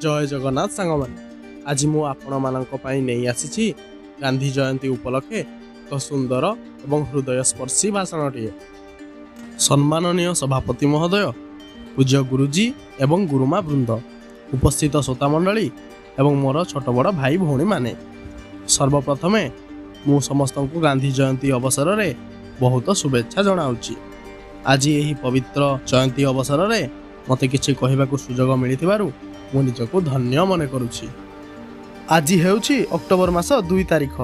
ଜୟ ଜଗନ୍ନାଥ ସାଙ୍ଗମାନେ, ଆଜି ମୁଁ ଆପଣମାନଙ୍କ ପାଇଁ ନେଇ ଆସିଛି ଗାନ୍ଧୀ ଜୟନ୍ତୀ ଉପଲକ୍ଷେ ଏକ ସୁନ୍ଦର ଏବଂ ହୃଦୟସ୍ପର୍ଶୀ ଭାଷଣଟିଏ। ସମ୍ମାନନୀୟ ସଭାପତି ମହୋଦୟ, ପୂଜ୍ୟ ଗୁରୁଜୀ ଏବଂ ଗୁରୁମା ବୃନ୍ଦ, ଉପସ୍ଥିତ ଶ୍ରୋତାମଣ୍ଡଳୀ ଏବଂ ମୋର ଛୋଟ ବଡ଼ ଭାଇ ଭଉଣୀମାନେ, ସର୍ବପ୍ରଥମେ ମୁଁ ସମସ୍ତଙ୍କୁ ଗାନ୍ଧୀ ଜୟନ୍ତୀ ଅବସରରେ ବହୁତ ଶୁଭେଚ୍ଛା ଜଣାଉଛି। ଆଜି ଏହି ପବିତ୍ର ଜୟନ୍ତୀ ଅବସରରେ ମୋତେ କିଛି କହିବାକୁ ସୁଯୋଗ ମିଳିଥିବାରୁ ମୁଁ ନିଜକୁ ଧନ୍ୟ ମନେ କରୁଛି। ଆଜି ହେଉଛି ଅକ୍ଟୋବର ମାସ 2 ତାରିଖ।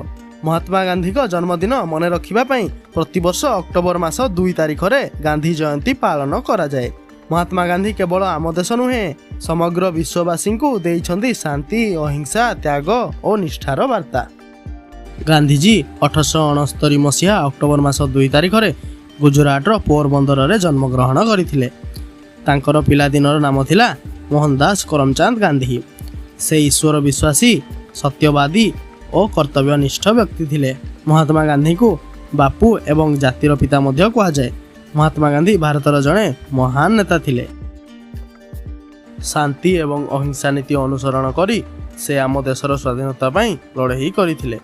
ମହାତ୍ମା ଗାନ୍ଧୀଙ୍କ ଜନ୍ମଦିନ ମନେ ରଖିବା ପାଇଁ ପ୍ରତିବର୍ଷ ଅକ୍ଟୋବର ମାସ 2 ତାରିଖରେ ଗାନ୍ଧୀ ଜୟନ୍ତୀ ପାଳନ କରାଯାଏ। ମହାତ୍ମା ଗାନ୍ଧୀ କେବଳ ଆମ ଦେଶ ନୁହେଁ, ସମଗ୍ର ବିଶ୍ୱବାସୀଙ୍କୁ ଦେଇଛନ୍ତି ଶାନ୍ତି, ଅହିଂସା, ତ୍ୟାଗ ଓ ନିଷ୍ଠାର ବାର୍ତ୍ତା। ଗାନ୍ଧିଜୀ 1869 ମସିହା ଅକ୍ଟୋବର ମାସ 2 ତାରିଖରେ ଗୁଜୁରାଟର ପୋରବନ୍ଦରରେ ଜନ୍ମଗ୍ରହଣ କରିଥିଲେ। ତାଙ୍କର ପିଲାଦିନର ନାମ ଥିଲା ମୋହନଦାସ କରମଚାନ୍ଦ ଗାନ୍ଧୀ। ସେ ଈଶ୍ୱର ବିଶ୍ୱାସୀ, ସତ୍ୟବାଦୀ ଓ କର୍ତ୍ତବ୍ୟନିଷ୍ଠ ବ୍ୟକ୍ତି ଥିଲେ। ମହାତ୍ମା ଗାନ୍ଧୀଙ୍କୁ ବାପୁ ଏବଂ ଜାତିର ପିତା ମଧ୍ୟ କୁହାଯାଏ। ମହାତ୍ମା ଗାନ୍ଧୀ ଭାରତର ଜଣେ ମହାନ ନେତା ଥିଲେ। ଶାନ୍ତି ଏବଂ ଅହିଂସା ନୀତି ଅନୁସରଣ କରି ସେ ଆମ ଦେଶର ସ୍ୱାଧୀନତା ପାଇଁ ଲଢ଼େଇ କରିଥିଲେ।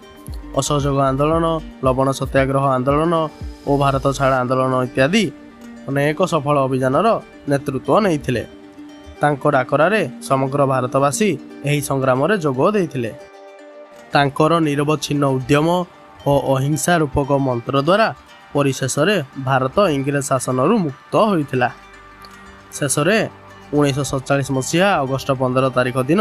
ଅସହଯୋଗ ଆନ୍ଦୋଳନ, ଲବଣ ସତ୍ୟାଗ୍ରହ ଆନ୍ଦୋଳନ ଓ ଭାରତ ଛାଡ଼ ଆନ୍ଦୋଳନ ଇତ୍ୟାଦି ଅନେକ ସଫଳ ଅଭିଯାନର ନେତୃତ୍ୱ ନେଇଥିଲେ। ତାଙ୍କ ଡାକରାରେ ସମଗ୍ର ଭାରତବାସୀ ଏହି ସଂଗ୍ରାମରେ ଯୋଗ ଦେଇଥିଲେ। ତାଙ୍କର ନିରବଚ୍ଛିନ୍ନ ଉଦ୍ୟମ ଓ ଅହିଂସା ରୂପକ ମନ୍ତ୍ର ଦ୍ୱାରା ପରିଶେଷରେ ଭାରତ ଇଂରେଜ ଶାସନରୁ ମୁକ୍ତ ହୋଇଥିଲା। ଶେଷରେ 1947 ମସିହା ଅଗଷ୍ଟ 15 ତାରିଖ ଦିନ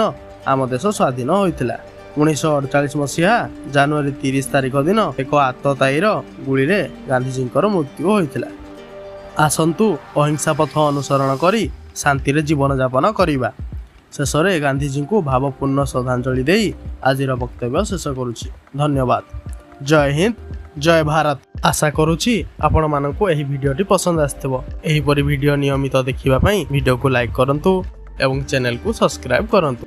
ଆମ ଦେଶ ସ୍ୱାଧୀନ ହୋଇଥିଲା। 1948 ମସିହା ଜାନୁଆରୀ 30 ତାରିଖ ଦିନ ଏକ ଆତତାୟୀର ଗୁଳିରେ ଗାନ୍ଧିଜୀଙ୍କର ମୃତ୍ୟୁ ହୋଇଥିଲା। ଆସନ୍ତୁ ଅହିଂସା ପଥ ଅନୁସରଣ କରି ଶାନ୍ତିରେ ଜୀବନଯାପନ କରିବା। ଶେଷରେ ଗାନ୍ଧିଜୀଙ୍କୁ ଭାବପୂର୍ଣ୍ଣ ଶ୍ରଦ୍ଧାଞ୍ଜଳି ଦେଇ ଆଜିର ବକ୍ତବ୍ୟ ଶେଷ କରୁଛି। ଧନ୍ୟବାଦ। ଜୟ ହିନ୍ଦ, ଜୟ ଭାରତ। ଆଶା କରୁଛି ଆପଣମାନଙ୍କୁ ଏହି ଭିଡ଼ିଓଟି ପସନ୍ଦ ଆସିଥିବ। ଏହିପରି ଭିଡ଼ିଓ ନିୟମିତ ଦେଖିବା ପାଇଁ ଭିଡ଼ିଓକୁ ଲାଇକ୍ କରନ୍ତୁ ଏବଂ ଚ୍ୟାନେଲକୁ ସବସ୍କ୍ରାଇବ୍ କରନ୍ତୁ।